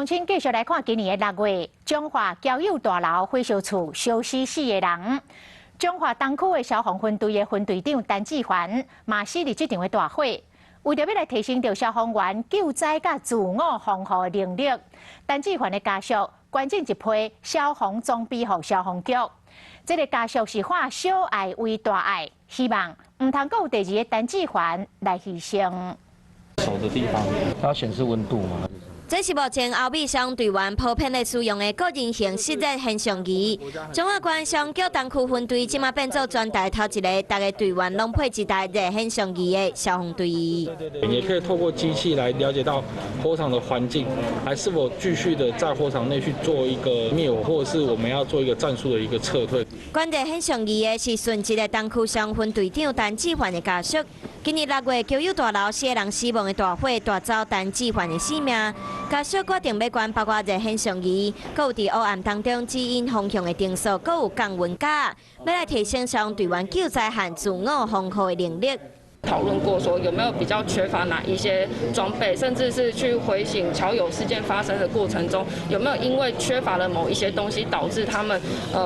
請繼續來看今年的6月，彰化交友大樓火燒厝燒死四个人。彰化東區的消防分隊的分隊長陳志凡嘛死佇這場的大火，為著欲來提升著消防員救災佮自我防護的能力，陳志凡的家屬捐贈一批消防裝備予消防局。這个家屬是化小愛為大愛，希望毋通閣有第二个陳志凡來犧牲。手的地方，它顯示溫度嗎？這是目前歐美消防隊員普遍咧使用的個人型濕熱顯像儀。彰化縣消防局東區分隊這馬變做全台頭一个，逐个隊員攏配一台熱顯像儀的消防隊。也可以透過機器來了解到火場的環境，還是否繼續的在火場內去做一個滅火，或者是我們要做一個戰術的一個撤退。捐熱顯像儀的是殉職的東區消防分隊長陳志凡的家屬。今年6月，交友大樓四个人死亡的大火，奪走陳志凡的性命。家屬決定欲捐包括熱顯像儀，閣有佇黑暗當中指引方向的燈束，閣有降溫夾，欲來提升消防隊員救災和自我防護的能力。討論過說有沒有比較缺乏哪一些裝備，甚至是去回想喬友事件發生的過程中，有沒有因為缺乏了某一些東西，導致他們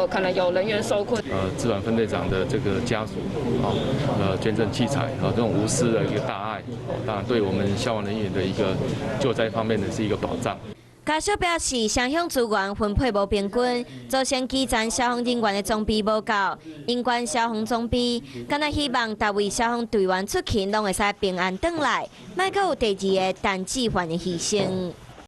可能有人員受困。志凡分隊長的這個家屬啊，捐贈器材啊，這種無私的一個大愛，當然對我們消防人員的一個救災方面的是一個保障。家屬表示，城鄉資源分配無平均，造成基層消防人員的裝備無夠，𪜶捐消防裝備，敢若希望逐位消防隊員出勤攏會使平安轉來，莫閣有第二个陳志凡的犧牲。